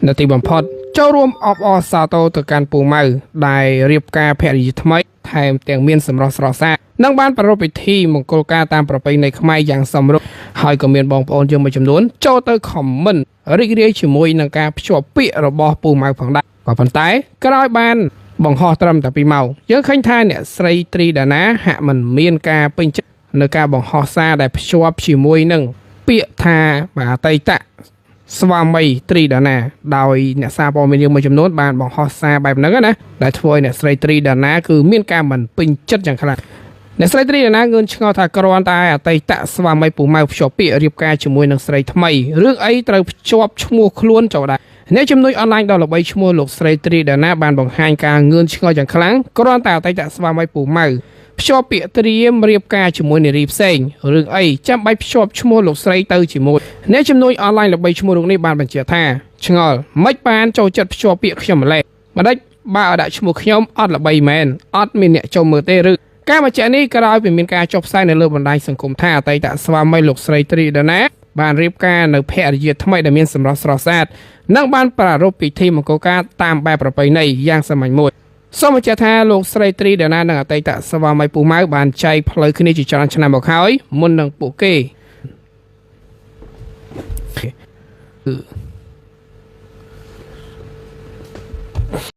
នៅទីបំផុតចូលរួមអបអរសាទរទៅកាន់ពូម៉ៅដែលរៀបការភរិយាថ្មីថែមទាំងមានសម្រស់ស្រស់ស្អាតនិងបានប្រារព្ធពិធីមង្គលការតាមប្រពៃណីខ្មែរយ៉ាងសមរម្យហើយក៏មានបងប្អូនយើងមួយចំនួនចូលទៅខមមិនរីករាយជាមួយនឹងការភ្ជាប់ពាក្យរបស់ពូម៉ៅផងដែរក៏ប៉ុន្តែក្រោយបានបង្ហោះត្រឹមតែ2ម៉ោងយើងឃើញថាអ្នកស្រីត្រីដាណាហាក់មិនមានការពេញចិត្តនៅការបង្ហោះសារដែលភ្ជាប់ជាមួយនឹងពាក្យថាបាទអតីត ស្វាមីត្រីដាណាដោយអ្នកសារព័ត៌មានយើងមួយចំនួនបានបង្ហោះសារបែបហ្នឹងណាដែលធ្វើឲ្យអ្នកស្រីត្រីដាណាគឺមានការមិនពេញចិត្តយ៉ាងខ្លាំងអ្នកស្រីត្រីដាណាងឿនឆ្ងល់ថាគ្រាន់តែអតីតស្វាមីពូម៉ៅភ្ជាប់ពាក្យរៀបការជាមួយនឹងស្រីថ្មីរឿងអីត្រូវភ្ជាប់ឈ្មោះខ្លួនចូលដែរអ្នកជំនួយអនឡាញដ៏ល្បីឈ្មោះលោកស្រីត្រីដាណាបានបង្ហាញការងឿនឆ្ងល់យ៉ាងខ្លាំងគ្រាន់តែអតីតស្វាមីពូម៉ៅ ភ្ជាប់ពាក្យត្រៀមរៀបការជាមួយនារីផ្សេងរឿងអីចាំបាច់ភ្ជាប់ឈ្មោះលោកស្រីទៅជាមួយអ្នកជំនួញអនឡាញល្បីឈ្មោះរូបនេះបានបញ្ជាក់ថាឆ្ងល់មិនបានចូលចិត្តភ្ជាប់ពាក្យខ្ញុំម្លេះម្ដេចបើឲ្យដាក់ឈ្មោះខ្ញុំអត់ល្បីមែនអត់មានអ្នកចូលមើលទេឬការបញ្ជាក់នេះក្រោយពីមានការចុះផ្សាយនៅលើបណ្ដាញសង្គមថាអតីតស្វាមីលោកស្រីត្រីដាណាបានរៀបការនៅភរិយាថ្មីដែលមានសម្រស់ស្រស់ស្អាតនិងបានប្រារព្ធពិធីមង្គលការតាមបែបប្រពៃណីយ៉ាងសាមញ្ញមួយ សូមបញ្ជាក់ថាលោកស្រីត្រីដាណានិងអតីតស្វាមីពូម៉ៅបានចែកផ្លូវគ្នាជាច្រើនឆ្នាំមកហើយមុននឹងពួកគេគឺ